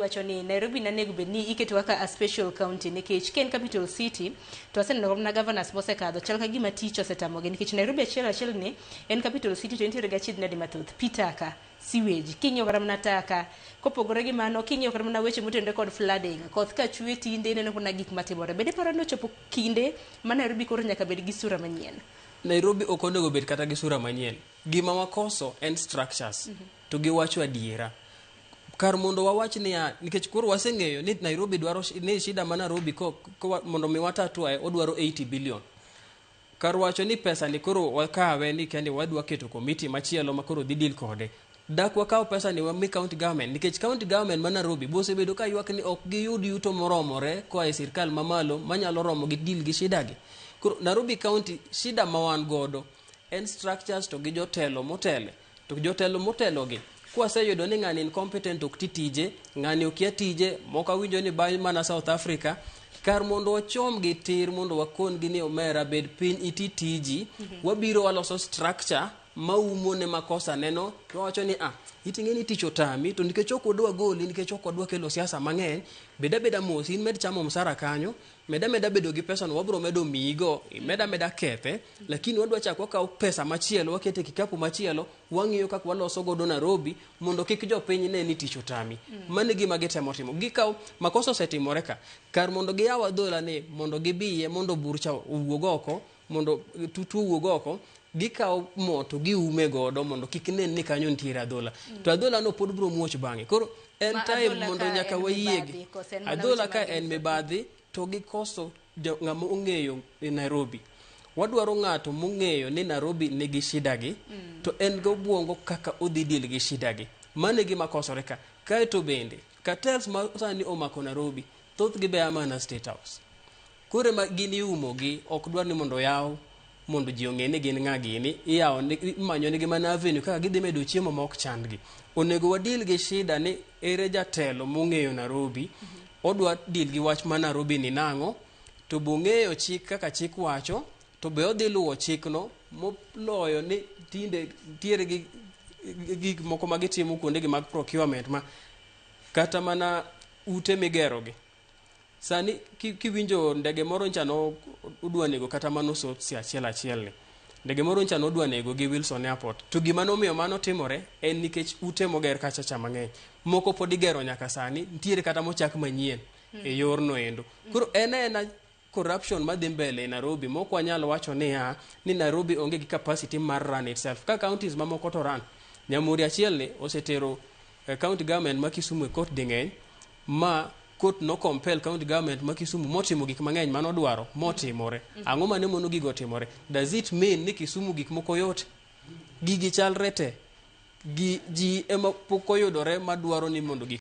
Wacho ni Nairobi nanego bed ni iketo kaka a special county nikech ka en capital city to aseneno mana governors mosekadho chal ka gima tich osetamogi nikech Nairobi achiel achiel ni en capital city to entiere gi achiedh nade mathoth pi taka sewage king'iyo kata mana taka kopogore gi mano king'iyo kata mana weche motenore kod flooding koth ka chwe tinde ineno mana gik matimore bende iparo ni ochopo kinde ma Nairobi koro nyaka bed gi sura manyien. Nairobi ok onego bed kata gi sura manyien. Gima wakoso en structures. To giwacho adiera. Kar mondo wawach niya, nikech koro waseng'eyo ni Nairobi dwaro ni shida ma Nairobi ko, ko, mondo mi watatwae odwaro 80 billion. Kar wacho ni pesa ni koro wakawe ni kende wadwa keto komiti machielo ma koro dhi deal kode. Dak wakaw pesa ni wami county government nikech county government ma Nairobi bosebedo ka ywak ni ok giyud yuto moromore koa e sirkal mamalo manyalo romo gi deal gi shida gi. Koro Nairobi county shida ma wan godo en structures to gi jotelo motele. To jotelo motelo gi kwaseyudo ni ng'ani incompetent ok ti tije, ng'ani okia tije, moko awinjo ni bayo mana South Africa, kar mondo wachom gi tir mondo wakon gi ni omera bed piny iti tiji, wabiro waloso structure maumo ne makosa neno to wawacho ni ah iting'e ni tich otami to nikech ok wadwa goli nikech ok wadwa kelo siasa mang'eny bed abeda mos in med chamo msara kanyo med ameda bedo gi pesa no wabro medo miyigo imed ameda kethe lakini wadwa chak wakaw pesa machielo wakete kikapu machielo wang'iyo kaka waloso godo Nairobi mondo kik jopiny ne ni tich otami. Mano e gima gitemo timo. Gikaw makosa osetimore ka kar mondo giyaw adhola ni mondo gibiye mondo bur cha owuog oko mondo tutu owuog oko gikawo mo to giume godo mondo kik nen ni kanyo nitiere adhola. To adhola no pod bro muoch bang'e. Koro en Ma time adhola mondo ka nyaka en wayiegi. mibadhi kose en mana Adhola weche ka mag en infra- mibadhi to gikoso ng'ama ong'eyo e Nairobi. Wadwaro ng'ato mong'eyo ni Nairobi nigi shida gi to en gobwongo kaka odhi deal gi shida gi. Mano e gima kosore ka. Kaeto bende cartels ma sani omako Nairobi thothgi be a mana State House. Koro ema gin iumo gi ok dwar ni mondo oyaw mondo ji ong'e ni gin ng'a gini iyawo imanyo nigi mana avenue kaka gidhi medo chiemo ma ok chandgi. Onego wadeal gi shida ni ere jatelo mong'eyo Nairobi odwa deal gi wach ma Nairobi ni nang'o to bong'eyo chik kaka chik wacho to be odhi luwo chikno moloyo ni tinde nitiere gi gik moko ma gitimo kuonde gi mag procurement ma kata mana ute migero gi sani kiwinjo ndege moro ncha no odwa nego kata mano Sotsi achiel achiel ni ndege moro ncha nodwa nego gi Wilson Airport to gima nomiyo mano timore en nikech ute moger kacha cha mang'eny moko pod igero nyaka sani nitiere kata mochak manyien e yorno endo koro en aena corruption madhi mbele e Nairobi mok wanyal wacho niya ni Nairobi onge gi capacity mar run itself ka counties mamoko to run Nyamuri achiel ni osetero county government ma Kisumu e court ding'eny ma court no compel county government ma Kisumu motimo gik mang'eny manodwaro motimore. Ang'o mane mono gigo timore? Does it mean ni Kisumu gik moko yot? Gigi chalre te. Gi ji ema pok oyudore madwaro ni mondo gik